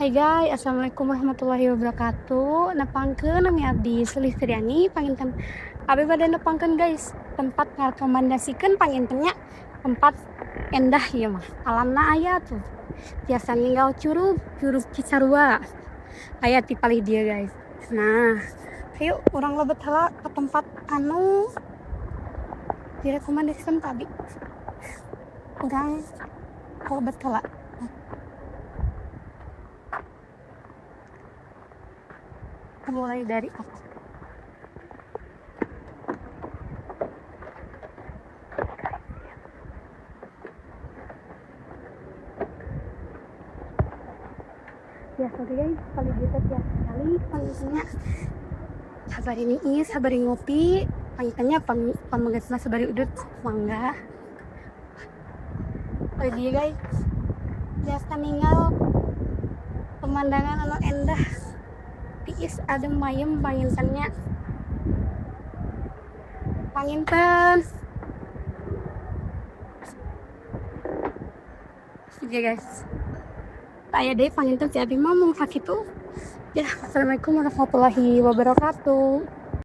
Hai guys, assalamualaikum warahmatullahi wabarakatuh. Nepangkeun nami abdi Sulistriani panginten. Abi bade nepangkeun guys, tempat ngarekomendasikeun panginten nya, tempat endah ieu mah. Alamna aya tuh. Tiasa ninggal curug, Curug Cisarua. Aya ti palih dieu guys. Nah, ayo urang lebet heula ka tempat anu direkomendasikan ku abi. Urang lebet heula. Mulai dari apa? Ya sorry guys, kalau gitu tiap kali panggilnya sabari niis, sabari ngopi, panggilnya pameget mah sabari udut, mangga. Oh iya guys, biasa ninggal pemandangan anu endah, tiis adem mayem pangintennya. Panginten. Iya guys. Aya deui panginten ti abi mah mung sakitu. Ya, assalamualaikum warahmatullahi wabarakatuh.